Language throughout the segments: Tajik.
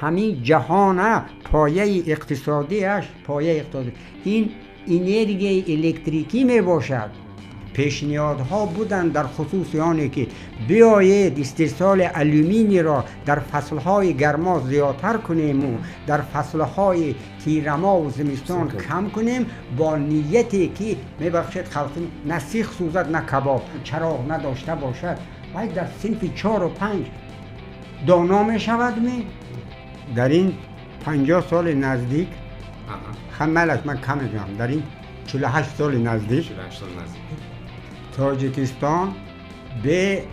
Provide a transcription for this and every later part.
Ҳамин ҷаҳона пояи иқтисодиаш, пояи иқтисодӣ ин энергияи электрикӣ мебошад. Пешниҳодҳо буданд дар хусуси оне ки биёед истеҳсоли алюминийро дар фаслҳои гармо зиёдтар кунему дар фаслҳои тирамову зимистон кам кунем, бо нияте ки, мебахшед, халқи на сих сӯзад, на кабоб, чароғ надошта бошад, вай дар синфи 4-у 5 доно мешавад. Ми дар ин 50 соли наздик, хамалаш ман кам мегӯям, дар ин 48 соли наздик Тоҷикистон бе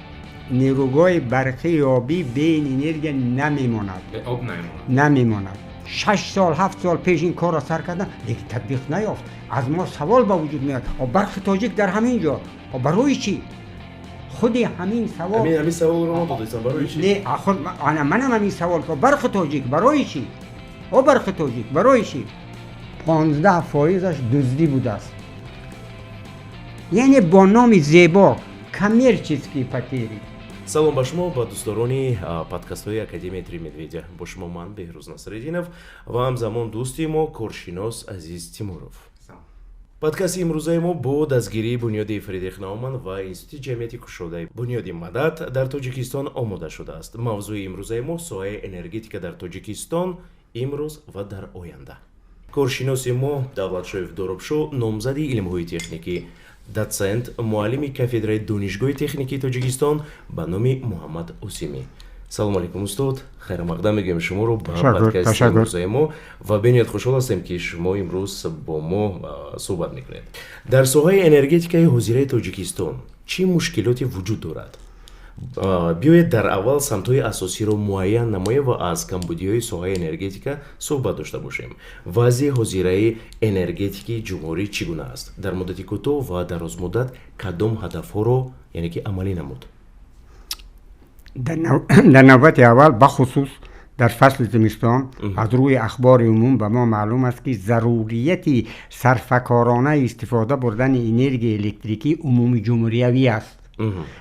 нерӯгоҳи барқии обӣ, бе энергия намемонад, намемонад. 6 сол, 7 сол пеш ин корро сар кардам, лекин татбиқ наёфт. Аз мо савол ба вуҷуд меояд: барқи тоҷик дар ҳамин ҷо барои чӣ? Худи ҳамин савол. Ҳамин саволро мо додистам: барои чӣ? Не, манам ҳамин савол: барқи тоҷик барои чӣ? О, барқи тоҷик барои чӣ? 15 фоизаш дуздӣ будааст, яъне бо номи зебо коммерческие потери. Салом ба шумо, ба дӯстдорони подкастҳои Академияи «Три медведя». Бо шумо ман, Беҳрӯз Насреддинов, ва ҳамзамон дӯсти мо, коршинос Азиз Тимуров. Подкасти имрӯзаи мо бо дастгирии Бунёди Фридрих Науман ва Институти ҷамъияти кушодаи Бунёди Мадад дар Тоҷикистон омода шудааст. Мавзӯи имрӯзаи мо: соҳаи энергетика дар Тоҷикистон имрӯз ва дар оянда. Коршиноси мо Давлатшоев Доробшо, номзади илмҳои техникӣ, дотсент, муаллими кафедраи Донишгоҳи техникии Тоҷикистон ба номи Муҳаммад Осимӣ. Салому алейкум, устод, хайрмақдам мегӯем шуморо ба подкасти имрӯзаи мо ва бениҳоят хушҳол ҳастем, ки шумо имрӯз бо мо суҳбат мекунед. Дар соҳаи энергетикаи ҳозираи Тоҷикистон чӣ мушкилоте вуҷуд дорад? Биёед, дар аввал самтҳои асосиро муайян намоем ва аз камбудиҳои соҳаи энергетика суҳбат дошта бошем. Вазъи ҳозираи энергетикии ҷумҳурӣ чӣ гуна аст? Дар муддати кӯтоҳ ва дарозмуддат кадом ҳадафҳоро, яъне ки, амалӣ намуд? Дар навбати аввал, бахусус дар фасли зимистон, аз рӯи ахбори умум ба мо маълум аст, ки зарурияти сарфакорона истифода бурдани энергияи электрикӣ умумиҷумҳуриявӣ аст.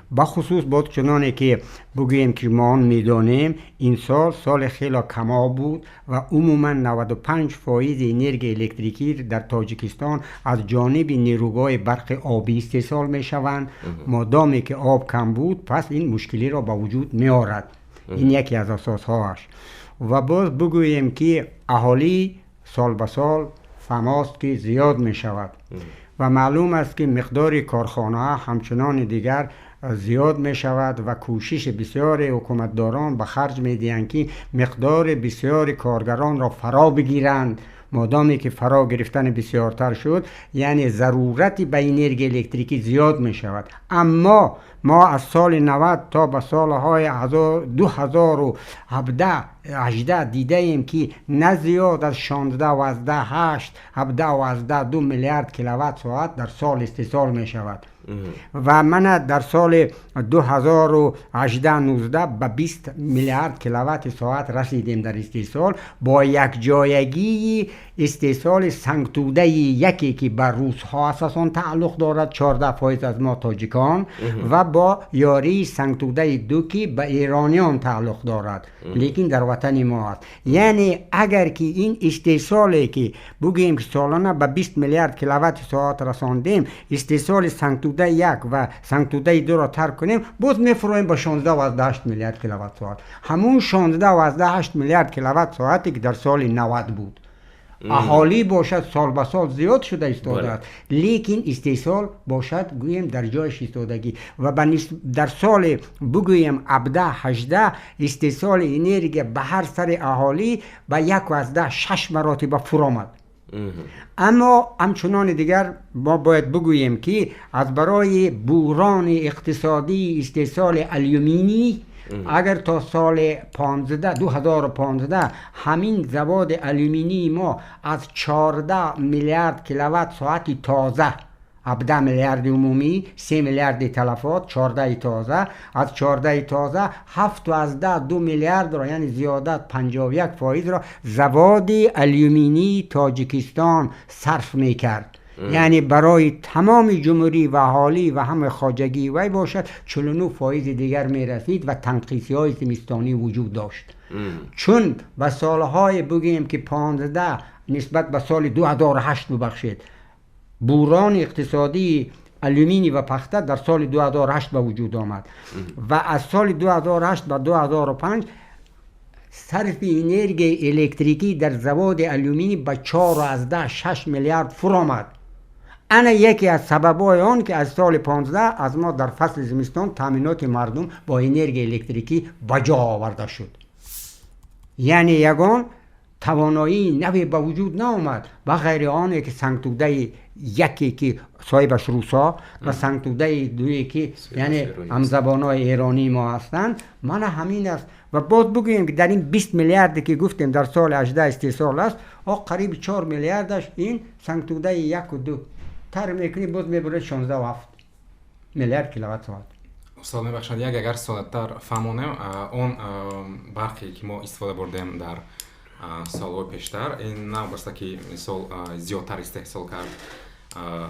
Бахусус боз чуноне ки бигӯем, ки мо он медонем, ин сол соли хело камоб буд ва умуман 95 фоизи энергияи электрикӣ дар Тоҷикистон аз ҷониби нерӯгоҳи барқи обӣ истеҳсол мешаванд. Модоме ки об кам буд, пас ин мушкилиро ба вуҷуд меорад. Ин яке аз асосҳоаш. Ва боз бигӯем, ки аҳолӣ сол ба сол фаҳмост, ки зиёд мешавад ва маълум аст, ки миқдори корхонаҳо ҳамчунони дигар зиёд мешавад ва кӯшиши бисёри ҳукуматдорон ба харҷ медиҳанд, ки миқдори бисёри коргаронро фаро бигиранд. Модоме ки фаро гирифтани бисёртар шуд, яъне зарурати ба энергияи электрикӣ зиёд мешавад. Аммо мо аз соли 90 то ба солҳои 2017-18 дидаем, ки на зиёд аз 16,8, 17,2 миллиард киловатт соат дар сол истеҳсол мешавад ва мана дар соли 2018-19 ба 20 миллиард киловатти соат расидем дар истеҳсол, бо якҷоягии истеҳсоли сангтудаи яке, ки ба русҳо асосан тааллуқ дорад, 14% аз мо тоҷикон, ва бо ёрии сангтудаи ду, ки ба эрониён тааллуқ дорад, лекин дар ватани мо аст. Яъне агар ки ин истеҳсоле, ки бигӯем, ки солона ба 20 миллиард киловатти соат расондем, истеҳсоли сангтудаи як ва сангтудаи дуро тарк кунем, боз мефуроем ба 16,8 миллиард киловатт соат, ҳамун 16,8 миллиард киловатт соате, ки дар соли 90 буд. Аҳолӣ бошад, сол ба сол зиёд шуда истодааст, лекин истеҳсол бошад, гӯем, дар ҷояш истодагӣ ва дар соли, бигӯем, 17-18 истеҳсоли энергия ба ҳар сари аҳолӣ ба 1,6 маротиба фуромад. Аммо ҳамчунони дигар мо бояд бигӯем, ки аз барои буҳрони иқтисодии истеҳсоли алюминий, агар то соли 2015 ҳамин заводи алюминии мо аз 14 миллиард киловатт соати тоза, 17 миллиарди умумӣ, 3 миллиарди талафот, 14 тоза, аз 14 тоза 7,2 миллиардро, яъне зиёда 51 фоизро заводи алюминии Тоҷикистон сарф мекард. یعنی برای تمام جمهوری و اهالی و همه خواجگی وی باشد 49% دیگر میرسید و تنقیصی های زمستانی وجود داشت. چون به سالهای بگیم که 15 نسبت به سال 2008 ببخشید، بوران اقتصادی الومینی و پخته در سال 2008 به وجود آمد و از سال 2008 به 2005 صرف انرژی الکتریکی در زواد الومینی به 4.6 میلیارد فرآمد. انا یکی از سبب‌های آن که از سال 15 از ما در فصل زمستان تامینات مردم با انرژی الکتریکی به جا آورده شد. یعنی یگان توانایی نوی به وجود نآمد به غیر آنی که سنگتوده یکی که صاحبش روسا و سنگتوده دویی که یعنی همزبانای ایرانی ما هستند. من همین است. و باز بگوییم که در این 20 میلیارد که گفتیم در سال 18 استحصال است، قریب 4 میلیاردش این سنگتوده 1 و 2 تر میکنی باز میبره 16.7 میلیارد کیلووات ساعت. استاد میبخشید، یک اگر ساده‌تر فهمونم، اون برقی که ما استفاده بردیم در солҳои пештар, ин на баста ки мисол зиёдтар истеҳсол кард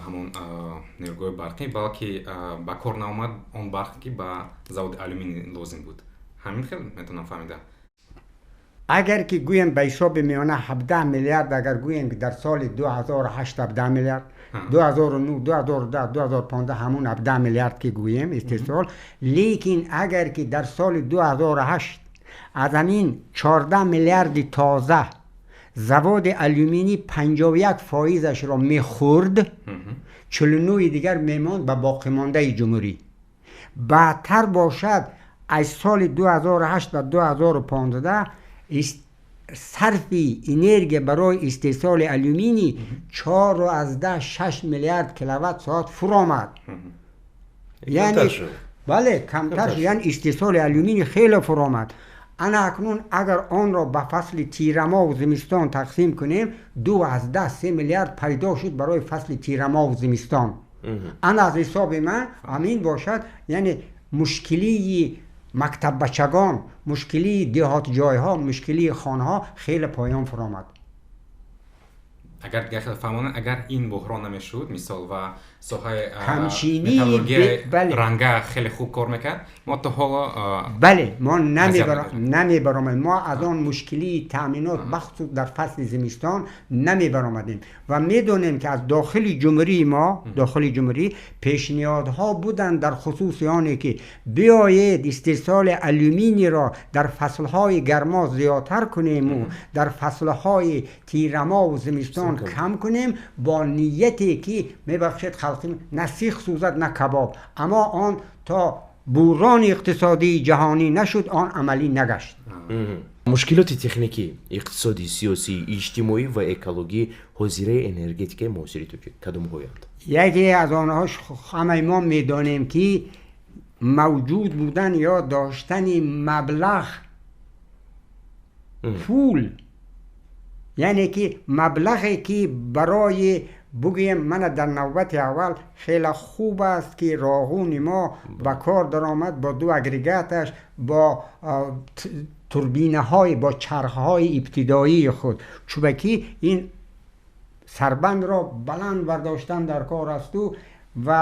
ҳамон нерӯгоҳи барқӣ, балки ба кор наомад он барқе ки ба заводи алюминий лозим буд. Ҳамин хел метавонам фаҳмида? Агар ки гӯем ба ҳисоби миёна 17 миллиард, агар гӯем ки дар соли 2008 17 миллиард, 2009, 2010, 2015 ҳамон 17 миллиард ки гӯем истеҳсол, лекин агар ки дар соли 2008 аз ҳамин 14 миллиарди тоза заводи алюминӣ 51%-ашро мехӯрд, 49 дигар мемонд ба боқимондаи ҷумҳурӣ. Баъдтар бошад аз соли 2008 ба 2015 сарфи энергия барои истеҳсоли алюминӣ 4.6 миллиард киловатт соат фуромад. Яъне бале, камтар шуд, яъне истеҳсоли алюминӣ хеле фуромад. Ана акнун агар онро ба фасли тирамоҳу зимистон тақсим кунем, 2.3 миллиард пайдо шуд барои фасли тирамоҳу зимистон. Ана аз ҳисоби ман ҳамин бошад, яъне мушкилии мактаббачагон, мушкилии деҳотҷойҳо, мушкилии хонаҳо хеле поён фуромад. Агар дигар хел фаҳмонам, агар ин буҳрон намешуд, мисол, ва соҳаи камчинии металлургияи бале. ранга хеле хуб кор мекард, мо то ҳоло бале, мо азият мекардем. намебаромадем. Мо аз он мушкилии таъминот бахусус дар фасли зимистон намебаромадем ва медонем ки аз дохили ҷумҳурии мо, дохили ҷумҳурӣ пешниҳодҳо буданд дар хусуси оне ки биёед истеҳсоли алюминийро дар фаслҳои гармо зиёдтар кунему дар фаслҳои тирамову зимистон кам кунем, бо нияте ки мебахшед халқи на сих сӯзад на кабоб. Аммо он то буҳрони иқтисодии ҷаҳонӣ нашуд, он амалӣ нагашт. Мушкилоти техникӣ, иқтисодӣ, сиёсӣ, иҷтимоӣ ва экологӣ ҳозираи энергетикаи муосири тоҷик кадомҳоянд? Яке аз онҳо ҳамаи мо медонем ки мавҷуд будан ё доштани маблағ, пул, яъне ки маблағе ки барои бигӯем мана дар навбати аввал хеле хуб аст ки роғуни мо ба кор даромад бо ду агрегаташ, бо турбинаҳои, бо чархҳои ибтидоии худ, чунки ин сарбандро баланд бардоштан дар кор асту ва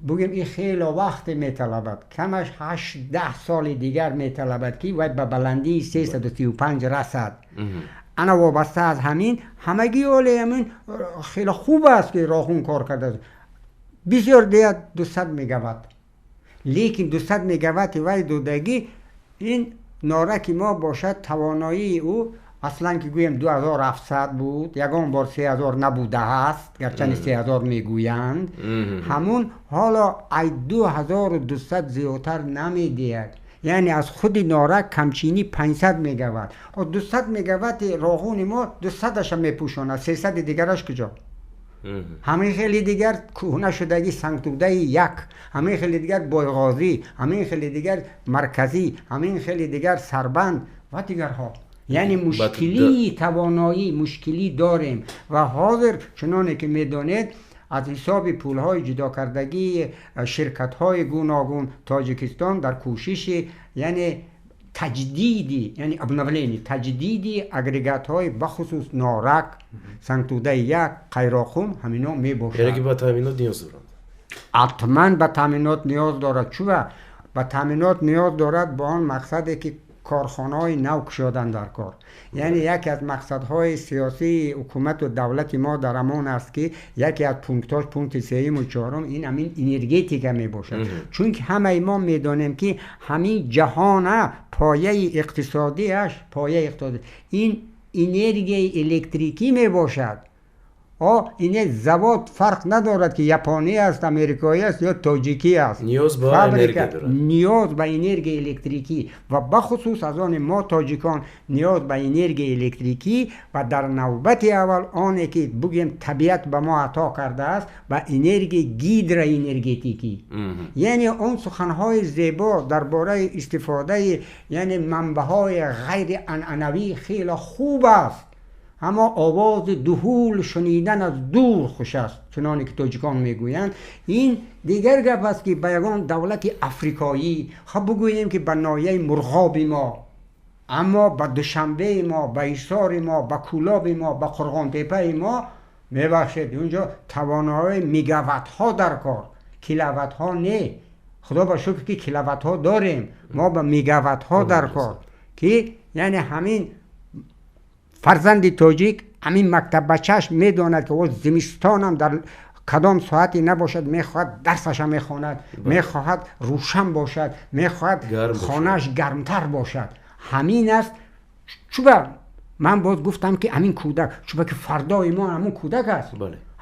бигӯем ин хеле вақте металабад, камаш 8-10 соли дигар металабад ки вай ба баландии 335 расад. Ана вобаста аз ҳамин ҳамагӣ оле ҳамин хеле хуб аст ки роғун кор кардааст, бисёр диҳад 200 мегаватт, лекин 200 мегаватти вай додагӣ ин нораки мо бошад, тавоноии ӯ аслан ки гӯем 2700 буд, ягон бор 3000 набудааст, гарчанде 3000 мегӯянд, ҳамун ҳоло ай 2200 зиёдтар намедиҳад. Яъне аз худи норак камчинӣ 500 мегаватт. 200 мегаватти роғуни мо 200-аша мепӯшонад, 300 дигараш куҷо? Ҳамин хеле дигар кӯҳна шудагӣ сангтудаи як, ҳамин хеле дигар бойғозӣ, ҳамин хеле дигар марказӣ, ҳамин хеле дигар сарбанд ва дигарҳо. Яъне мушкилии тавоноӣ мушкилӣ дорем ва ҳозир чуноне ки медонед аз ҳисоби пулҳои ҷудокардагии ширкатҳои гуногун Тоҷикистон дар кӯшиши яъне таҷдиди, яъне обновление, таҷдиди агрегатҳои бахусус Норак, Сангтудаи 1, Қайроқум, ҳамино мебошад. Яъне ки ба таъминот ниёз доранд. Ҳатман ба таъминот ниёз дорад. Чуба ба таъминот ниёз дорад? Бо он мақсаде ки корхонаҳои нав кушодан дар кор. Яъне яке аз мақсадҳои сиёсии ҳукумату давлати мо дар ҳамон аст, ки яке аз пунктҳош, пункти сеюму чорум, ин ҳамин энергетика мебошад. Чунки ҳамаи мо медонем, ки ҳамин ҷаҳона пояи иқтисодиаш, пояи иқтисодӣ ин энергияи электрикӣ мебошад. Ине завод фарқ надорад, ки японӣ аст, америкоӣ аст ё тоҷикӣ аст. Ниёз ба энергия дорад. Ниёз ба энергияи электрикӣ ва бахусус аз они мо тоҷикон ниёз ба энергияи электрикӣ ва дар навбати аввал оне ки бугем табиат ба мо ато кардааст, ба энергияи гидроэнергетикӣ. Яъне он суханҳои зебо дар бораи истифодаи, яъне манбаъҳои ғайрианъанавӣ хеле хуб аст, аммо овози дуҳул шунидан аз дур хуш аст, чуноне ки тоҷикон мегӯянд. Ин дигар гап аст, ки ба ягон давлати африқоӣ, хоб бигӯем, ки ба ноҳияи Мурғоби мо, аммо ба Душанбеи мо, ба Ҳисори мо, ба Кӯлоби мо, ба Қурғонтепаи мо, мебахшед, унҷо тавоноии мегаваттҳо дар кор, киловаттҳо не. Худо ба шукр, ки киловаттҳо дорем мо, ба мегаваттҳо дар кор, ки яъне ҳамин фарзанди тоҷик, ҳамин мактаббачааш медонад, ки о зимистонам дар кадом соате набошад, мехоҳад дарсаша мехонад, мехоҳад рӯшан бошад, мехоҳад хонааш гармтар бошад. Ҳамин аст. Чуба ман боз гуфтам, ки ҳамин кӯдак, чуба ки фардои мо ҳамун кӯдак аст,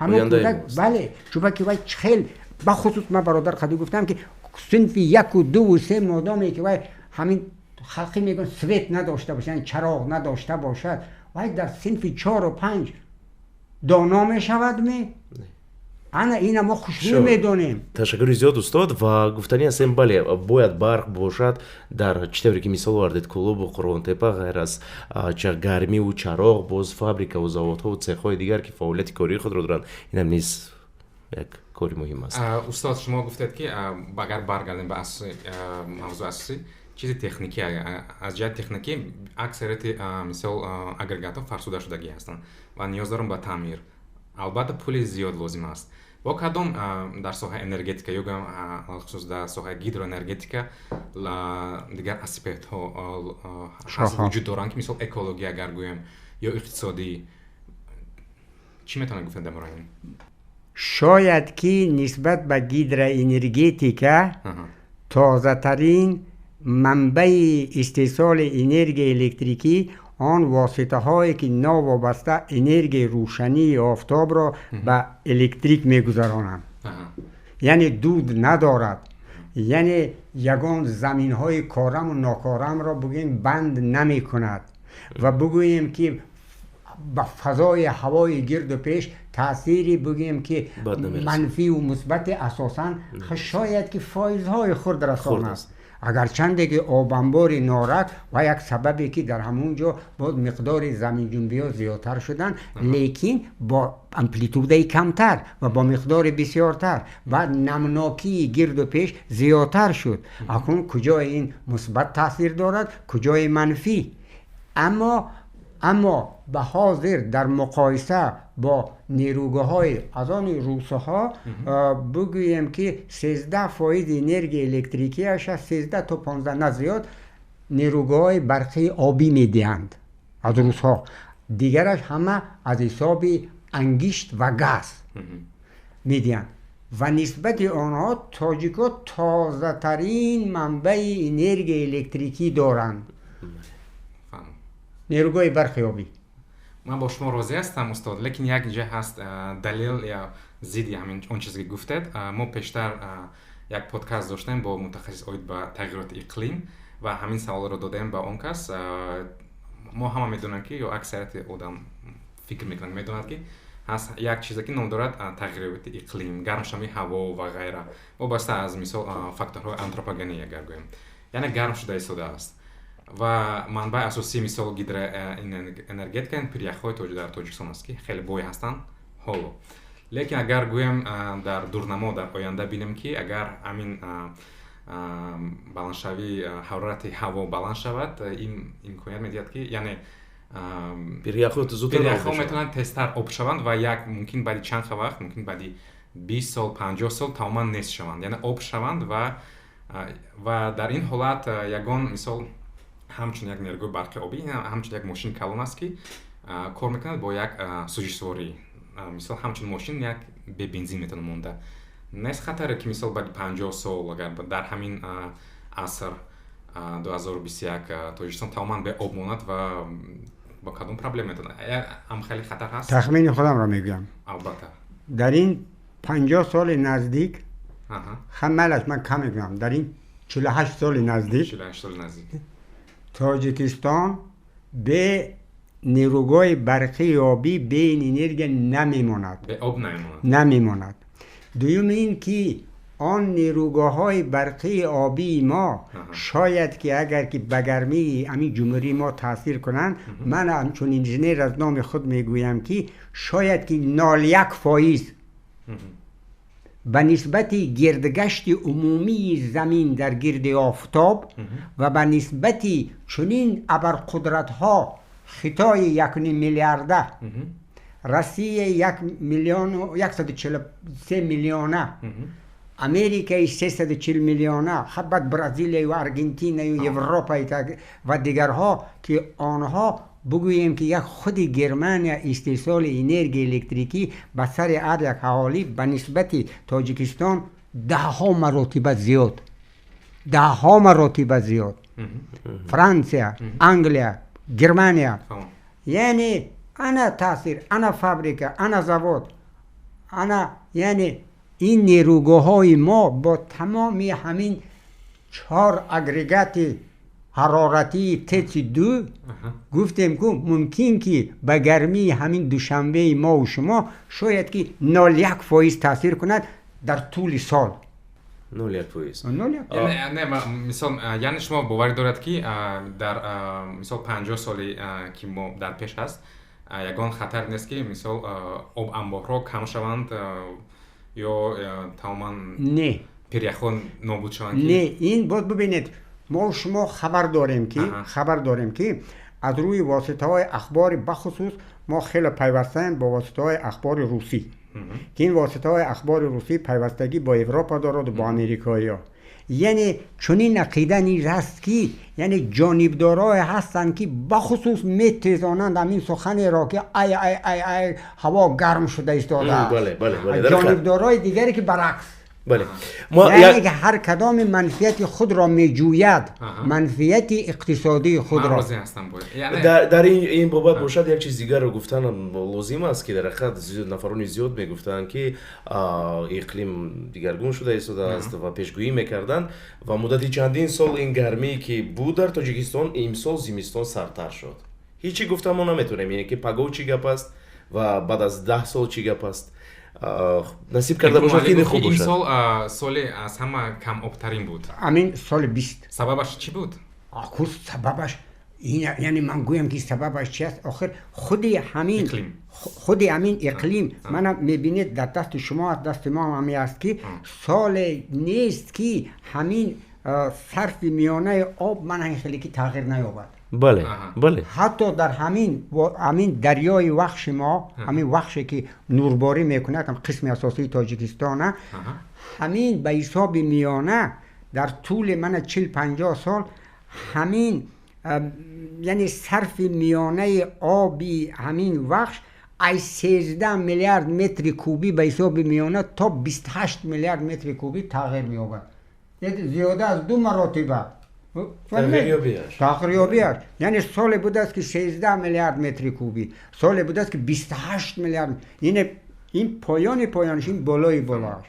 ҳамун кӯдак, бале, чуба ки вай хел, бахусус ман бародар қади гуфтам, ки синфи 1-у 2-у 3 модоме ки вай ҳамин халқӣ мегӯянд свет надошта бошад, яъне чароғ надошта бошад, вай дар синфи 4-у 5 доно мешавад ме? Ана ина мо хушрӯ медонем. Ташаккури зиёд, устод. Ва гуфтанӣ ҳастем, бале, бояд барқ бошад дар чӣ тавре ки мисол овардед, Кӯлобу Қурғонтепа, ғайр аз гармиву чароғ, боз фабрикаву заводҳову цехҳои дигар, ки фаъолияти кории худро доранд, инам низ як кори муҳим аст. Устод, шумо гуфтед, ки агар баргардем ба мавзӯи асосӣ, чизи техникӣ, аз ҷиҳати техникӣ аксарияти, мисол, агрегатҳо фарсуда шудагӣ ҳастанд ва ниёз доранд ба таъмир. Албатта, пули зиёд лозим аст. Бо кадом дар соҳаи энергетика ё алхусус дар соҳаи гидроэнергетика дигар аспектҳо вуҷуд доранд, ки мисол экология агар гӯем ё иқтисодӣ, чӣ метавонед гуфтед дар бораи ин? Шояд ки нисбат ба гидроэнергетика тозатарин манбаи истеҳсоли энергияи электрикӣ он воситаҳое ки новобаста энергияи рӯшании офтобро ба электрик мегузаронанд, яъне дуд надорад, яъне ягон заминҳои кораму нокорамро бигӯем банд намекунад ва бигӯем ки ба фазои ҳавои гирду пеш таъсири, бигӯем ки, манфию мусбати асосан шояд ки фоизҳои хурд расонад. Агарчанде ки обанбори Норак ва як сабабе ки дар ҳамон ҷо боз миқдори заминҷунбиҳо зиёдтар шуданд, лекин бо амплитудаи камтар ва бо миқдори бисёртар ва намнокии гирду пеш зиёдтар шуд. Акнун куҷои ин мусбат таъсир дорад, куҷои манфӣ? Аммо ба ҳозир дар муқоиса бо нерӯгоҳҳои аз они русҳо, бигӯем ки 13% энергияи электрикиаш аст, 13 то 15, на зиёд, нерӯгоҳҳои барқии обӣ медиҳанд аз русҳо. Дигараш ҳама аз ҳисоби ангишт ва газ медиҳанд. Ва нисбати онҳо тоҷикҳо тозатарин манбаи энергияи электрикӣ доранд, нерӯгоҳи барқи обӣ. Ман бо шумо розӣ ҳастам, устод, лекин як ҷа ҳаст далел я зидди ҳамин он чизе ки гуфтед. Мо пештар як подкаст доштем бо мутахассис оид ба тағйироти иқлим ва ҳамин саволро додем ба он кас. Мо ҳама медонем, ки ё аксарияти одам фикр мекунанд, медонад, ки ҳаст як чизе, ки ном дорад тағйироти иқлим, гармшавии ҳаво ва ғайра, вобаста аз, мисол, факторҳои антропогенӣ агар гӯем, яъне гарм шуда истодааст. Ва манбаи асосии, мисол, гидроэнергетика пиряхҳои дар Тоҷикистон аст, ки хеле бой ҳастанд ҳоло. Лекин агар гӯем, дар дурнамо, дар оянда бинем, ки агар ҳамин Баландшавии ҳарорати ҳаво баланд шавад, ин имконият медиҳад, ки яъне пиряхҳо зудтар об пиряхҳо мешаванд. Метавонанд тезтар об шаванд ва як мумкин баъди чанд вақт, мумкин баъди 20 сол, 50 сол тамоман нест шаванд, яъне об шаванд ва дар ин ҳолат ягон мисол ҳамчун як нерӯгоҳи барқи обӣ, ин ҳамчун як мошини калон аст, ки кор мекунад бо як сӯзишворӣ. Мисол, ҳамчун мошин як бебензин метавонад монда. Нест хатаре, ки мисол баъди 50 сол, агар дар ҳамин аср, 2021, Тоҷикистон тамоман беоб монад ва бо кадом проблема метавонад, ам хеле хатар ҳаст? Тахмини худамро мегӯям. Албатта. Дар ин 50 соли наздик, хамалаш ман кам мегӯям, дар ин 48 соли наздик 48 соли наздик. Тоҷикистон бе нерӯгоҳи барқии обӣ, бе ин энергия намемонад. Бе об намемонад. Намемонад. Дуюм ин ки он нерӯгоҳҳои барқии обии мо шояд ки агар ки ба гармии ҳамин ҷумҳурии мо таъсир кунанд, ман ҳамчун инженер аз номи худ мегӯям, ки шояд ки 0,1% ба нисбати гирдгашти умумии замин дар гирди офтоб ва ба нисбати чунин абарқудратҳо, Хитои 1,5 миллиарда, Россия 1 миллиону 143 миллиона, Америкаи 340 миллиона, баъд Бразилияю Аргентинаю Европа ва дигарҳо, ки онҳо бугӯем, ки як худи Германия истеҳсоли энергияи электрикӣ ба сари ҳар як аҳолӣ ба нисбати Тоҷикистон даҳҳо маротиба зиёд, даҳҳо маротиба зиёд. Франсия, Англия, Германия. Яъне ана таъсир, ана фабрика, ана завод, ана, яъне ин нерӯгоҳҳои мо бо тамоми ҳамин чор агрегати ҳароратии ТЭЦи 2 гуфтем ку, мумкин ки ба гармии ҳамин Душанбеи мову шумо шояд ки 0,1% таъсир кунад дар тӯли сол. 0,1%. 0,1. Не, мисол, яъне шумо боварӣ дорад, ки дар мисол 50 соли, ки мо дар пеш аст, ягон хатар нест, ки мисол об анборҳо кам шаванд ё тамоман не пиряхҳо нобуд шаванд? Не, ин боз бибинед, мо шумо хабар дорем, ки хабар дорем, ки аз рӯи воситаҳои ахбори, бахусус мо хеле пайвастаем бо воситаҳои ахбори русӣ, ки ин воситаҳои ахбори русӣ пайвастагӣ бо Европа дораду бо америкоиҳо. Яъне чунин ақида низ ҳаст, ки яъне ҷонибдорое ҳастанд, ки бахусус метезонанд ҳамин суханеро, ки ай, ай, ай, ай, ҳаво гарм шуда истодааст. Ҷонибдорои дигаре, ки баръакс. Бале. Яъне ки ҳар кадоми манфиати худро меҷӯяд, манфиати иқтисодии худро. Дар ин бобат бошад, як чиз дигарро гуфтан лозим аст, ки дар ҳақиқат нафарони зиёд мегуфтанд, ки иқлим дигаргун шуда истодааст ва пешгӯӣ мекарданд ва муддати чандин сол ин гармие ки буд дар Тоҷикистон, имсол зимистон сардтар шуд. Ҳеҷ чӣ гуфта мо наметавонем, яъне ки пагоҳ чӣ гап аст ва баъд аз 10 сол чӣ гап аст. Насиб карда бошад, ки хуб бошад. Имсол соли аз ҳама камобтарин буд. Ҳамин соли 20. Сабабаш чӣ буд? Аку, сабабаш, яъне ман гӯям, ки сабабаш чи аст, охир худи ҳамин, худи ҳамин иқлим. Мана мебинед, дар дасти шумо аст, дасти мо ҳам ҳаме аст, ки соле нест, ки ҳамин сарфи миёнаи об мана ин хеле ки тағйир наёбад. бале бале Ҳатто дар ҳамин дарёи Вахши мо, ҳамин Вахше, ки нурборӣ мекунад қисми асосии Тоҷикистона, ҳамин ба ҳисоби миёна дар тӯли мана 40-50 сол ҳамин, яъне сарфи миёнаи оби ҳамин Вахш аз 13 миллиард метри кубӣ ба ҳисоби миёна то 28 миллиард метри кубӣ тағйир меёбад, зиёда аз ду маротиба тағйирёбиаш. Яъне соле будааст, ки 13 миллиард метри кубӣ, соле будааст, ки 28 миллиард. Ин поёни поёнаш, ин болои болоаш.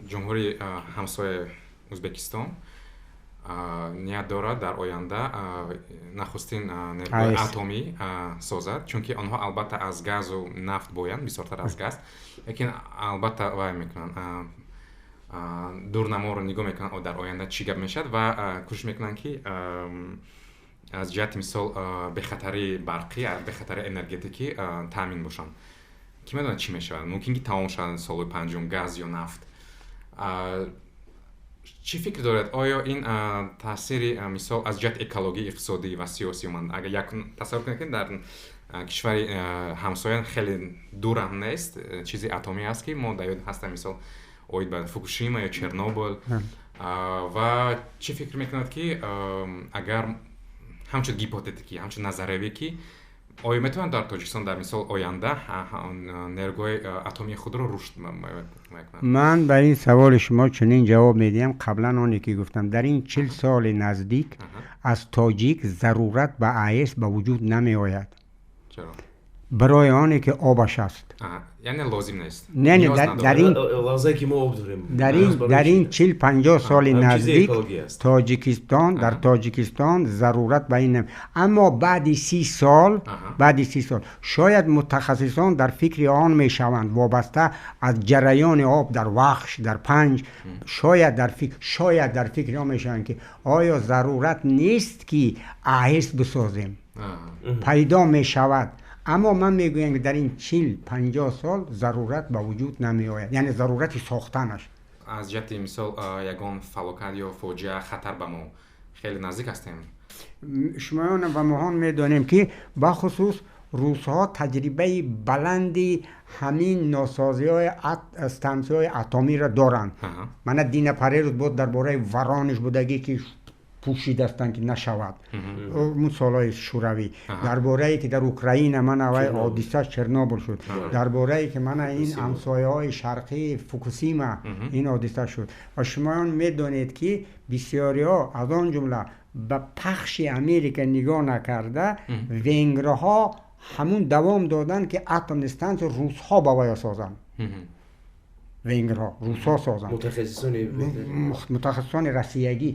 Ҷумҳурии ҳамсояи Ӯзбекистон ният дорад дар оянда нахустин нерӯгоҳи атомӣ созад, чунки онҳо албатта аз газу нафт боянд, бисёртар аз газ, лекин албатта вай мекунанд, дурнаморо нигоҳ мекунанд, дар оянда чӣ гап мешавад, ва кӯшиш мекунанд, ки аз ҷиҳати мисол бехатарии барқӣ, бехатарии энергетикӣ таъмин бошанд. Кӣ медонад, чӣ мешавад, мумкин ки тамом шавад солҳои панҷум газ ё нафт. Чӣ фикр доред, оё ин таъсири, мисол, аз ҷиҳати экологӣ, иқтисодӣ ва сиёсӣ, агар як тасаввур кунед, ки дар кишвари ҳамсоя хеле дурам нест, чизи атомӣ аст, ки мо дар ёд ҳастем, мисол, оид ба Фукушима ё Чернобыл, ва чӣ фикр мекунад, ки агар ҳамчун гипотетикӣ, ҳамчун назариявӣ, ки оё метавонад дар Тоҷикистон дар мисол оянда нерӯгоҳи атомии худро рушд кунад? Ман ба ин саволи шумо чунин ҷавоб медиҳам: қаблан оне ки гуфтам, дар ин 40 соли наздик аз тоҷик зарурат ба АЭС ба вуҷуд намеояд. Чаро? Барои оне ки обаш аст. Яъне лозим нест. Не, не, дар ин лаҳзае ки мо об дорем. Дар ин 40-50 соли наздик Тоҷикистон, дар Тоҷикистон зарурат ба ин, аммо баъди 30 сол, баъди 30 сол шояд мутахассисон дар фикри он мешаванд, вобаста аз ҷараёни об дар Вахш, дар Панҷ, шояд дар фикри он мешаванд, ки оё зарурат нест, ки АЭС бисозем, пайдо мешавад. Аммо ман мегӯям, ки дар ин 40-50 сол зарурат ба вуҷуд намеояд, яъне зарурати сохтанаш. Аз ҷиҳати, мисол, ягон фалокат ё фоҷиа, хатар ба мо хеле наздик ҳастем. Шумоён ва моҳон медонем, ки бахусус русҳо таҷрибаи баланди ҳамин носозиҳои стансияҳои атомиро доранд. Мана дина парерӯз боз дар бораи Воронеж будагӣ, ки пӯшидастанд, ки нашавад, он солҳои шӯравӣ, дар борае ки дар Украина мана вай ҳодиса Чернобыл шуд, дар борае ки мана ин ҳамсояҳои шарқӣ, Фукусима, ин ҳодиса шуд. Ва шумоён медонед, ки бисёриҳо, аз он ҷумла ба пахши Америка нигоҳ накарда, венгрҳо ҳамун давом доданд, ки атомный станция русҳо ба вая созанд, венгрҳо, русҳо созанд. Мутахассисони россиягӣ.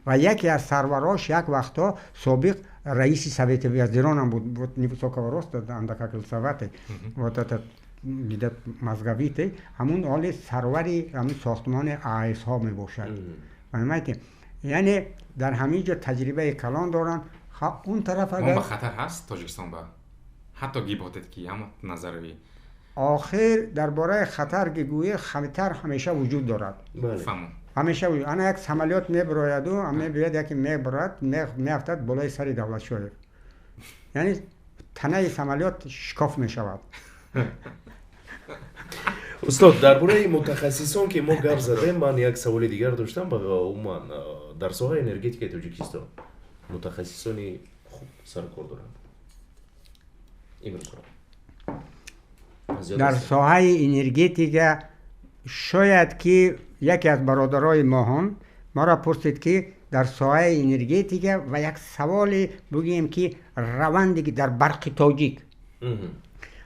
Ва яке аз сарварош як вақтҳо собиқ раиси Совети вазиронам буд, вот невысокого роста, андака лысоватый, вот этот мозговитый, ҳамун ҳоли сарвари ҳамун сохтмони АЭСҳо мебошад, понимаете? Яъне дар ҳамин ҷо таҷрибаи калон доранд он тараф. Агар ба хатар ҳаст Тоҷикистон, ба ҳатто гипотетикӣ, ҳам назаривӣ? Охир, дар бораи хатар ки гӯӣ, хатар ҳамеша вуҷуд дорад, ҳамеша. Ана як самолёт мебирояду мебиёяд, яке мебарад, меафтад болои сари Давлатшоев, яъне танаи самолёт шикоф мешавад. Устод, дар бораи мутахассисон ки мо гап задем, ман як саволи дигар доштам. Умуман, дар соҳаи энергетикаи Тоҷикистон мутахассисони хуб сарукор доранд имрӯзҳо? Дар соҳаи энергетика шояд ки яке аз бародарои моҳон моро пурсид, ки дар соҳаи энергетика, ва як саволе бигӯем, ки раванде ки дар Барқи Тоҷик,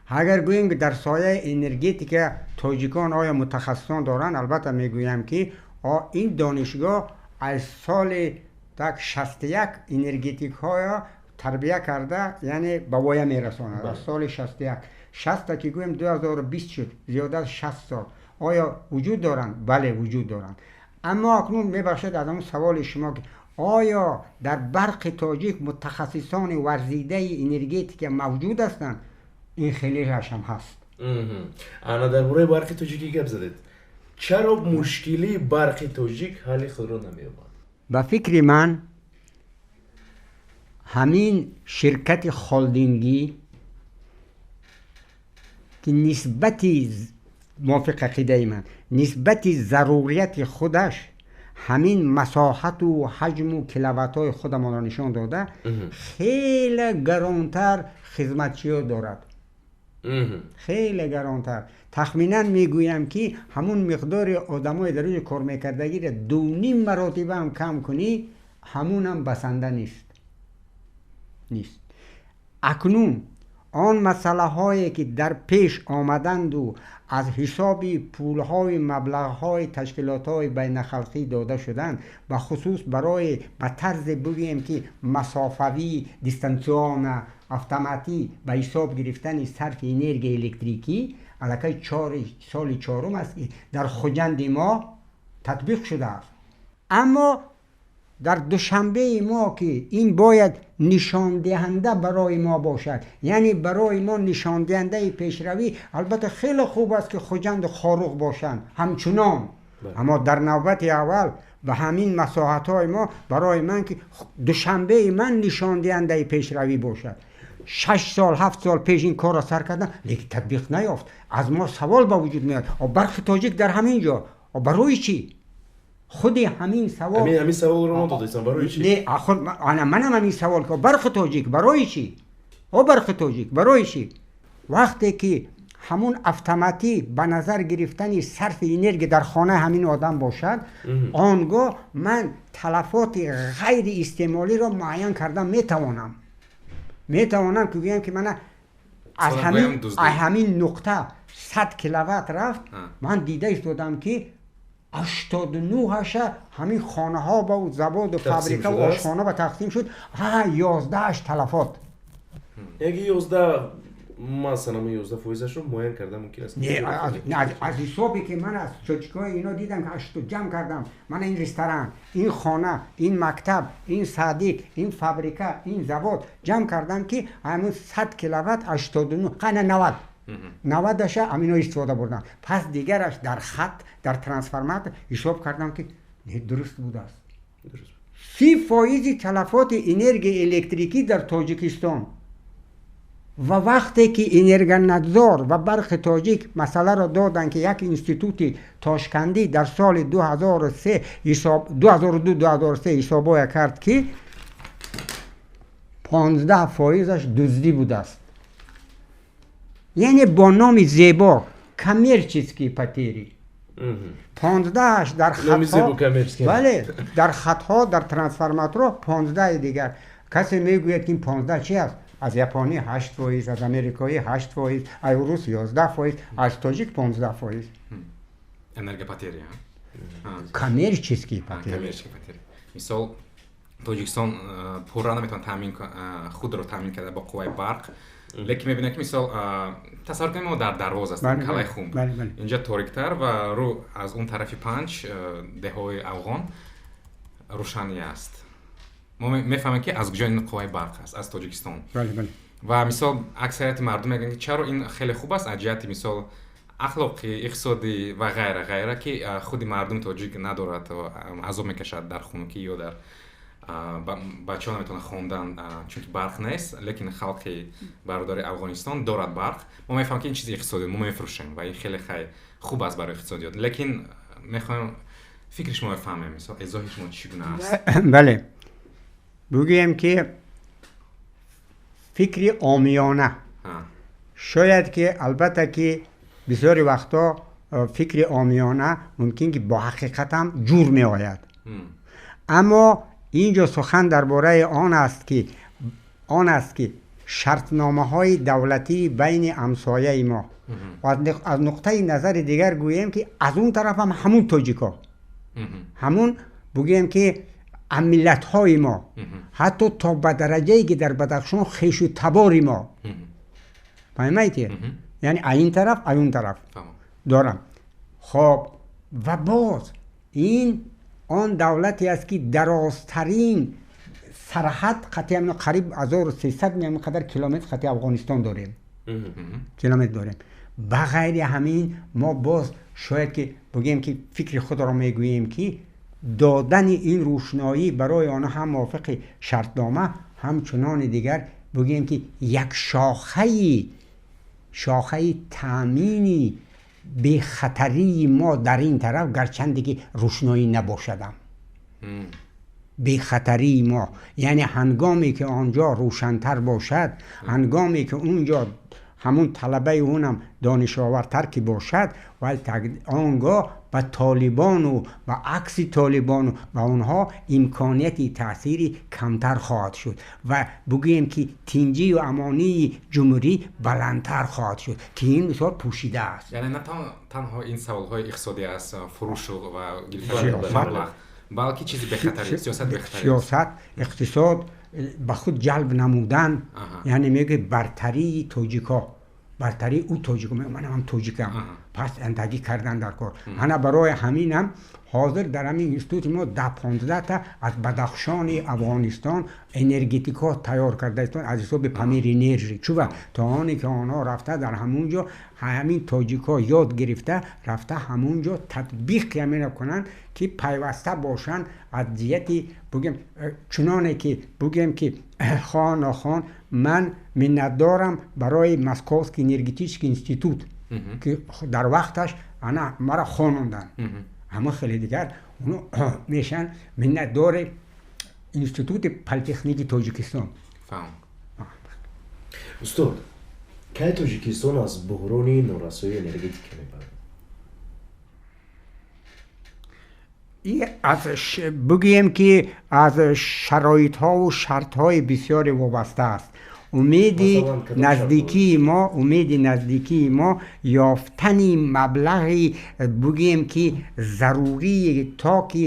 агар гӯем, ки дар соҳаи энергетика тоҷикон оё мутахассисон доранд, албатта мегӯям, ки ин донишгоҳ аз соли так 61 энергетикҳоя тарбия карда, яъне ба воя мерасонад. Аз соли 61, 60-а ки гӯем, 2020 шуд, зиёда аз 60 сол. Оё вуҷуд доранд? Бале, вуҷуд доранд. Аммо акнун, мебахшед, аз он саволи шумо, ки оё дар Барқи Тоҷик мутахассисони варзидаи энергетика мавҷуд ҳастанд, ин хелеашам ҳаст. Ана, дар бораи Барқи Тоҷикӣ гап задед. Чаро мушкилии Барқи Тоҷик ҳалли худро намеёбад? Ба фикри ман, ҳамин ширкати холдингӣ, ки нисбати, мувофиқ ақидаи ман, нисбати зарурияти худаш ҳамин масоҳату ҳаҷму киловаттҳои худамонро нишон дода, хеле гаронтар хизматчиё дорад, хеле гаронтар. Тахминан мегӯям, ки ҳамун миқдори одамои дар оҷо кор мекардагиро 2,5 маротиба ҳам кам кунӣ, ҳамунам басанда нест. Акнун он масъалаҳое ки дар пеш омаданду аз ҳисоби пулҳои маблағҳои ташкилотҳои байнахалқӣ дода шуданд, бахусус барои ба тарзе бигӯем, ки масофавӣ, дистанционно, автоматӣ ба ҳисоб гирифтани сарфи энергияи электрикӣ, аллакай соли чорум аст, ки дар Хуҷанди мо татбиқ шудааст. Аммо дар Душанбеи мо, ки ин бояд нишондиҳанда барои мо бошад, яъне барои мо нишондиҳандаи пешравӣ, албатта хеле хуб аст, ки Хуҷанду Хоруғ бошанд ҳамчунон. Аммо дар навбати аввал ба ҳамин масоҳатҳои мо, барои ман ки Душанбеи ман нишондиҳандаи пешравӣ бошад. 6 сол, 7 сол пеш ин корро сар кардам, лекин татбиқ наёфт. Аз мо савол ба вуҷуд меояд: Барқи Тоҷик дар ҳамин ҷо барои чӣ? Худи ҳамин савол. Ҳамин саволро мо додастам: барои чӣ? Не, манам ҳамин савол: Барқи Тоҷик барои чӣ? О, Барқи Тоҷик барои чӣ? Вақте ки ҳамун автоматӣ ба назар гирифтани сарфи энергия дар хонаи ҳамин одам бошад, он гоҳ ман талафоти ғайриистеъмолиро муайян кардан метавонам ки гӯям, ки мана аз ҳамин нуқта 100 киловатт рафт, ман дида истодам, ки 89-аша ҳамин хонаҳо ба заводу фабрикаву ошхона ба тақсим шуд, 11-аш талафот. Яки 11, масалан, 11 фоизашро муайян карда мумкин аст? Не, аз ҳисобе ки ман аз счётчик ҳои ино дидам, ки ҳашту ҷамъ кардам, мана ин ресторан, ин хона, ин мактаб, ин садик, ин фабрика, ин завод, ҷамъ кардам, ки ҳамин 100 киловатт 89, қана 90, 90-аша ҳамино истифода бурдам. Пас дигараш дар хат, дар трансформатор ҳисоб кардам, ки не, дуруст будааст. 30 фоизи талафоти энергияи электрикӣ дар Тоҷикистон. Ва вақте ки Энергонадзор ва Барқи Тоҷик масъаларо доданд, ки як институти тошкандӣ дар соли 2003, 2002, 2003 ҳисобоя кард, ки 15 фоизаш дуздӣ будааст, яъне бо номи зебо коммерческие потери. 15-аш дар хатҳо, бале, дар хатҳо, дар трансформаторҳо, 15-и дигар. Касе мегӯяд, ки ин 15 чи аст? Аз японӣ 8%, аз америкоӣ 8%, аз рус 11%, аз тоҷик 15%. Энергопотери. Коммерческие потери. Мисол, Тоҷикистон пурра наметавонад таъмин, худро таъмин карда бо қувваи барқ, лекин мебинем, ки мисол, тасаввур кунем, мо дар Дарвоз ҳастем, Калаи Хум, инҷа ториктар ва рӯ аз он тарафи Панҷ, деҳҳои афғон, рӯшанӣ аст. Мо мефаҳмем, ки аз куҷо ин қувваи барқ аст: аз Тоҷикистон. Ва мисол, аксарияти мардум мегӯянд, ки чаро ин хеле хуб аст аз ҷиҳати, мисол, ахлоқӣ, иқтисодӣ ва ғайра, ғайра, ки худи мардуми тоҷик надорад, азоб мекашад дар хунукӣ ё дар бачаҳо наметавонанд хондан, чунки барқ нест, лекин халқи бародари Афғонистон дорад барқ. Мо мефаҳмем, ки ин чизи иқтисодӣ, мо мефурӯшем ва ин хеле хай хуб аст барои иқтисодиёт, лекин мехоҳем фикри шумо фаҳмем, мисол, изоҳи шумо чӣ гуна аст? Бале, бигӯем, ки фикри омиёна шояд ки, албатта, ки бисёри вақтҳо фикри омиёна мумкин ки бо ҳақиқатам ҷур меояд. Аммо ин ҷо сухан дар бораи он аст, ки шартномаҳои давлатии байни ҳамсояи мо, аз нуқтаи назари дигар гӯем, ки аз он тараф ҳам ҳамун тоҷико, ҳамун, бигӯем, ки ҳаммиллатҳои мо, ҳатто то ба дараҷае ки дар Бадахшон хешу табори мо, фаҳмаете, яъне аин тараф, аюн тараф дорам. Хоб, ва боз ин он давлате аст, ки дарозтарин сарҳад қати, қариб 1300 қадар километр қати Афғонистон дорем, километр дорем. Ба ғайри ҳамин, мо боз шояд ки бигӯем, ки фикри худро мегӯем, ки додани ин рӯшноӣ барои онҳо ҳам мувофиқи шартнома, ҳамчунони дигар бигӯем, ки як шохаи таъмини бехатарии мо дар ин тараф, гарчанде ки рӯшноӣ набошадам, бехатарии мо, яъне ҳангоме ки он ҷо рӯшантар бошад, ҳангоме ки он ҷо ҳамун талабаи унам донишовартар ки бошад, вале он гоҳ ба толибону ба акси толибону ба онҳо имконияти таъсири камтар хоҳад шуд ва бигӯем, ки тинҷию амонии ҷумҳурӣ баландтар хоҳад шуд, ки ин мисол пӯшида аст. Яъне на танҳо ин саволҳои иқтисодӣ аст, фурӯшу ва гирифтани маблағ, балки чизи бехатарӣ, сиёсат, бехатарӣ. Сиёсат, иқтисод, ба худ ҷалб намудан, яъне мегӯяд бартарии тоҷикҳо, бартарии ӯ тоҷико, манам тоҷикам. Пас андагӣ кардан дар кор. Ана барои ҳаминам ҳозир дар ҳамин институти мо 10-15 та аз Бадахшони Афғонистон энергетикҳо тайёр карда истон аз ҳисоби Памир Энержи. Чува то оне ки онҳо рафта дар ҳамун ҷо ҳамин тоҷикҳо ёд гирифта рафта ҳамун ҷо татбиқ ҳамина кунанд, ки пайваста бошанд аз ҷиҳати бугем, чуноне ки бугем ки хон нохон ман миннатдорам барои Московский энергетический институт, ки дар вақташ ана мара хононданд. Ҳама хеле дигар оно мешаванд миннатдори Институти политехники Тоҷикистон. Устод, кай Тоҷикистон аз буҳрони норасоии энергетика мебарад? Бигӯем ки аз шароитҳову шартҳои бисёре вобаста аст. Умеди наздикии мо, умеди наздикии мо ёфтани маблағи бигӯем ки зарурии, то ки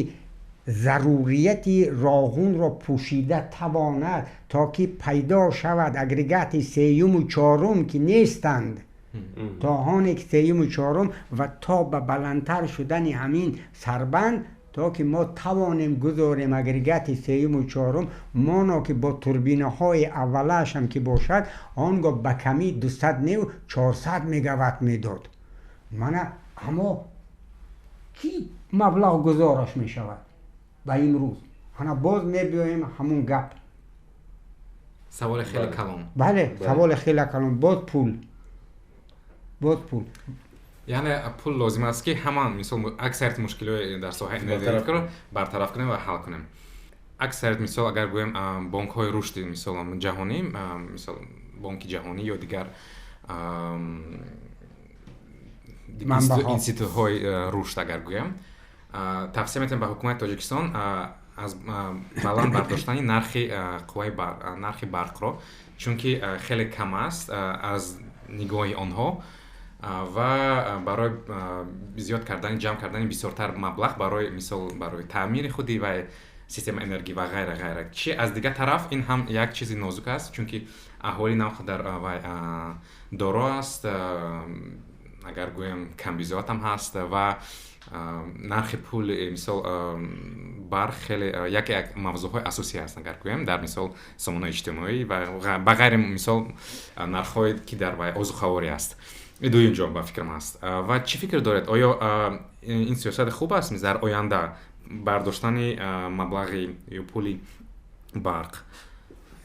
зарурияти Роғунро пӯшида тавонад, то ки пайдо шавад агрегати сеюму чорум, ки нестанд, то оне ки сеюму чорум ва то ба баландтар шудани ҳамин сарбанд, то ки мо тавонем гузорем агрегати сеюму чорум, моно ки бо турбинаҳои аввалаашам ки бошад, он гоҳ ба камӣ 200 нев 400 мегаватт медод. Мана аммо ки маблағ гузораш мешавад ба имрӯз? Ана боз мебиёем ҳамун гап. Саволи хеле калон. Бале, саволи хеле калон. Боз пул, боз пул. Яъне пул лозим аст, ки ҳама мисол аксарияти мушкилиҳои дар соҳаи энергетикаро бартараф кунем ва ҳал кунем. Аксарият, мисол, агар гӯем, бонкҳои рушди, мисол, ҷаҳонӣ, мисол, Бонки ҷаҳонӣ ё дигар институтҳои рушд, агар гӯям, тавсия метавонем ба ҳукумати Тоҷикистон аз баланд бардоштани нархи қувваи нархи барқро, чунки хеле кам аст аз нигоҳи онҳо, ва барои зиёд кардани, ҷамъ кардани бисёртар маблағ барои, мисол, барои таъмири худи ва системаи энергӣ ва ғайра ғайра. Чи аз дигар тараф ин ҳам як чизи нозук аст, чунки аҳолӣ на он қадар вай доро аст, агар гӯем, камбизоат ҳам ҳаст, ва нархи пул, мисол, барқ хеле яке аз мавзӯъҳои асосӣ аст, агар гӯем, дар, мисол, сомонаҳои иҷтимоӣ ва ба ғайри, мисол, нархҳое ки дар вай озуқаворӣ аст. Дуюм ҷо ба фикрам аст. Ва чӣ фикр доред, оё ин сиёсати хуб аст дар оянда, бардоштани маблағи ё пули барқ?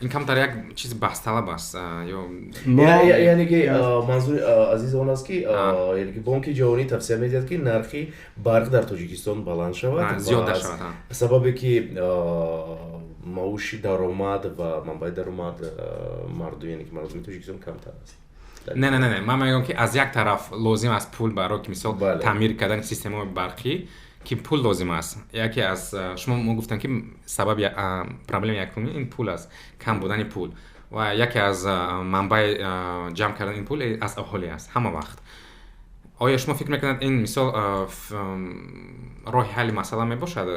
Ин камтар як чизи баҳсталаб аст ё Яъне ки манзури Азиз он аст, ки яъне ки Бонки ҷаҳонӣ тавсия медиҳад, ки нархи барқ дар Тоҷикистон баланд шавад. Зиёда шавад. Сабабе ки маоши даромад ва манбаи даромад мардум, яъне ки мардуми Тоҷикистон камтар аст. Не, не, не, ман мегӯям, ки аз як тараф лозим аст пул барои ки, мисол, таъмир кардани системаҳои барқӣ, ки пул лозим аст. Яке аз шумо мо гуфтем, ки сабаби проблеми якуми ин пул аст, кам будани пул, ва яке аз манбаи ҷамъ кардани ин пул аз аҳолӣ аст ҳама вақт. Оё шумо фикр мекунед, ин, мисол, роҳи ҳалли масъала мебошад,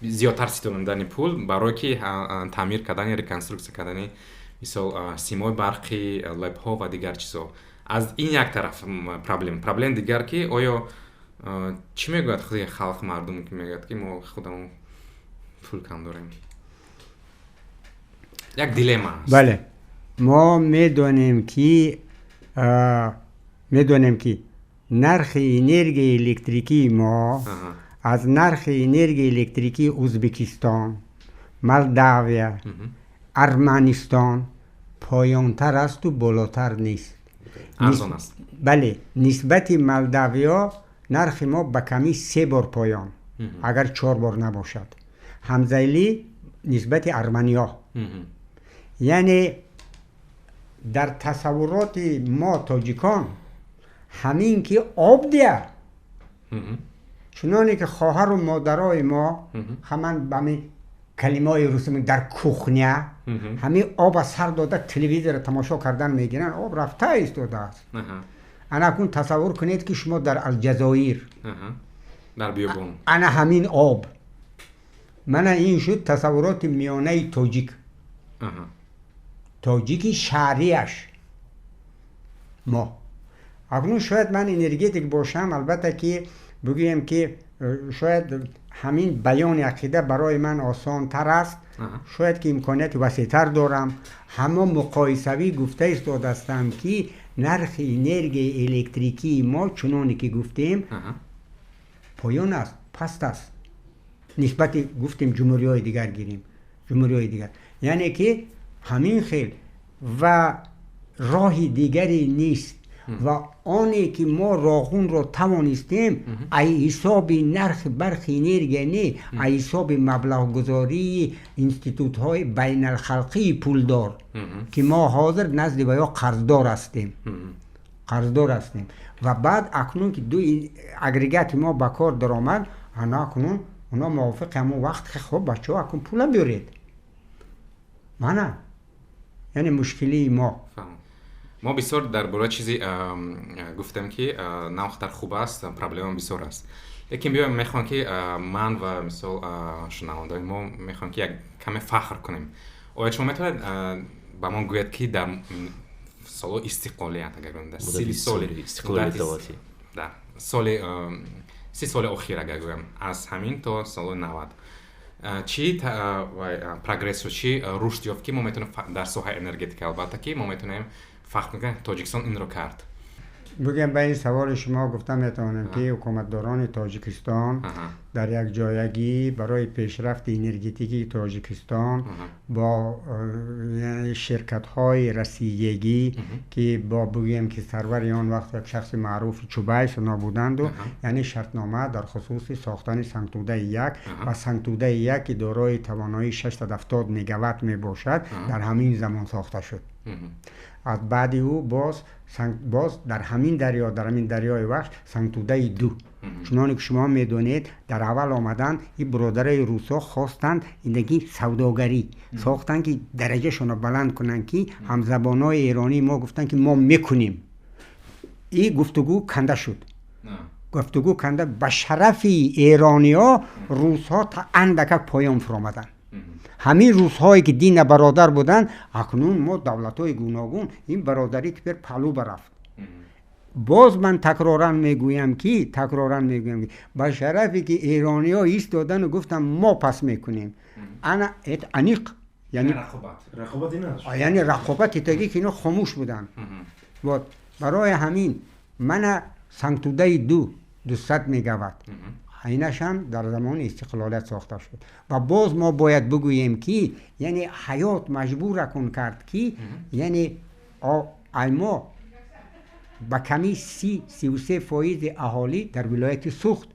зиёдтар ситонидани пул барои ки таъмир кардани, реконструксия кардани, мисол, симҳои барқӣ, ЛЭПҳо ва дигар чизҳо? Аз ин як тараф проблем дигар, ки оё чӣ мегӯяд худи халқ, мардум, ки мегӯяд, ки мо худамон пул кам дорем? Як дилемма аст. Бале, мо медонем, ки нархи энергияи электрикии мо аз нархи энергияи электрикии Ӯзбекистон, Молдавия, Арманистон поёнтар асту болотар нест. Арзон аст. Бале, нисбати молдавиё нархи мо ба камӣ се бор поён, агар чор бор набошад, ҳамзайлӣ нисбати арманиё. Яъне дар тасаввуроти мо тоҷикон ҳамин ки об дия, чуноне ки хоҳару модарои мо ҳаман ба ҳамин калимаҳои русӣ дар кухня ҳамин оба сар дода телевизорро тамошо кардан мегиранд, об рафта истодааст. Ана акнун тасаввур кунед, ки шумо дар Алҷазоир дар биёбон. Ана ҳамин об. Мана ин шуд тасаввуроти миёнаи тоҷик, тоҷики шаҳрияш мо. Акнун шояд ман энергетик бошам, албатта ки бигӯем ки шояд ҳамин баёни ақида барои ман осонтар аст, шояд ки имконияти васеътар дорам. Ҳамо муқоисавӣ гуфта истодастам ки нархи энергияи электрикии мо, чуноне ки гуфтем, поён аст, паст аст нисбати, гуфтем, ҷумҳуриҳои дигар гирем, ҷумҳуриҳои дигар, яъне ки ҳамин хел ва роҳи дигаре нест. Ва оне ки мо Роғунро тавонистем ай ҳисоби нархи барқи энергия не, ай ҳисоби маблағгузории институтҳои байналхалқии пулдор, ки мо ҳозир назди ваё қарздор ҳастем, қарздор ҳастем. Ва баъд акнун ки ду агрегати мо ба кор даромад, ана акнун оно мувофиқи ҳамон вақт, хоб, бачаҳо, акнун пула биёред. Мана, яъне мушкилии мо. Мо бисёр дар бораи чизе гуфтем, ки на он қадар хуб аст, проблема бисёр аст, лекин биё, мехоҳам, ки ман ва мисол шунавандаои мо мехоҳем, ки як каме фахр кунем. Оё шумо метавонед ба мо гӯяд, ки дар солҳои истиқлолият, агар гӯем, дар 30 соли соли 30 соли охир, агар гӯям, аз ҳамин то соли 90, чӣ прогрессу чӣ рушд ёфт, ки мо метавонем дар соҳаи энергетика, албатта, ки мо метавонем фахр кунем, Тоҷикистон инро кард? Бигӯем, ба ин саволи шумо гуфта метавонем, ки ҳукуматдорони Тоҷикистон дар якҷоягӣ барои пешрафти энергетикии Тоҷикистон бо ширкатҳои россиягӣ, ки бо, бигӯем, ки сарвари он вақт як шахси маъруфи Чубайс, оно буданду, яъне шартнома дар хусуси сохтани сангтудаи як ва сангтудаи як, ки дорои тавоноии 670 мегаватт мебошад, дар ҳамин замон сохта шуд. Аз баъди ӯ боз дар ҳамин дарё, дар ҳамин дарёи Вахш, сангтудаи ду. Чуноне ки шумо медонед, дар аввал омадан ин бародараи русҳо хостанд инаги савдогарӣ сохтанд, ки дараҷашонро баланд кунанд, ки ҳамзабонҳои эронии мо гуфтанд, ки мо мекунем. Ин гуфтугӯ канда шуд, гуфтугӯ канда. Ба шарафи эрониҳо русҳо та андакак поён фуромаданд. Ҳамин рӯзҳое ки дина бародар буданд, акнун мо давлатҳои гуногун, ин бародарӣ теперь паҳлӯ барафт. Боз ман такроран мегӯям, ки ба шарафе ки эрониҳо истодану гуфтанд, мо пас мекунем, ана аниқ, яъне рақобати таги ки ино хомӯш буданд. Вот барои ҳамин мана сангтудаи ду 200 мегаватт, инашам дар замони истиқлолият сохта шуд. Ва боз мо бояд бигӯем, ки яъне ҳаёт маҷбуракун кард, ки яъне ай мо ба ками 30-33 фоизи аҳолӣ дар вилояти Сухт,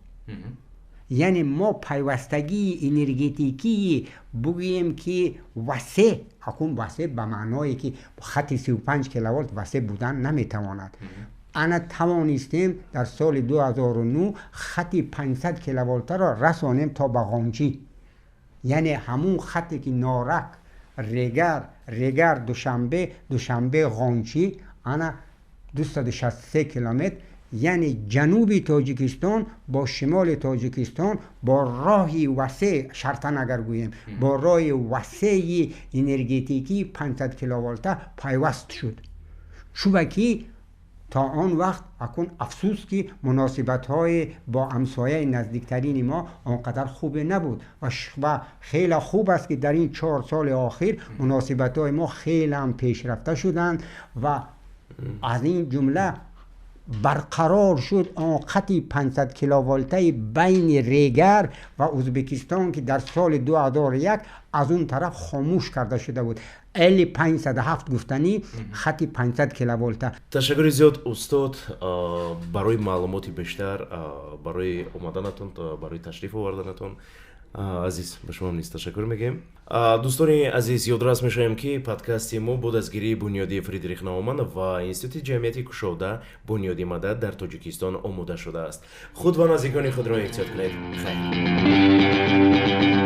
яъне мо пайвастагии энергетикии, бигӯем, ки васеъ, акун васеъ ба маъное ки хати 35 киловолт васеъ будан наметавонад, ана тавонистем дар соли 2009 хати 500 киловолтаро расонем то ба Ғончӣ, яъне ҳамун хате ки Норак, Регар, Регар, Душанбе, Душанбе, Ғончӣ, ана 263 километр, яъне ҷануби Тоҷикистон бо шимоли Тоҷикистон бо роҳи васеъ, шартан агар гӯем, бо роҳи васеи энергетикии 500 киловолта пайваст шуд. Чунки то он вақт, акун афсӯс, ки муносибатҳои бо ҳамсояи наздиктарини мо он қадар хубе набуд. Ва хеле хуб аст, ки дар ин 4 соли охир муносибатҳои мо хеле ҳам пешрафта шуданд ва аз ин ҷумла барқарор шуд он хати 500 киловолтаи байни Регар ва Ӯзбекистон, ки дар соли 2001 аз он тараф хомӯш карда шуда буд, Л 507 гуфтанӣ хати 500 киловолта. Ташаккури зиёд, устод, барои маълумоти бештар, барои омаданатон, барои ташриф оварданатон. Азиз, ба шумо низ ташаккур мегӯем. Дӯстони азиз, ёдрас мешавем, ки подкасти мо бо дастгирии Бунёди Фридрих Науман ва Институти ҷамъияти кушода, Бунёди Мадад дар Тоҷикистон омода шудааст. Худ ва наздикони худро эҳтиёт кунед. Хайр.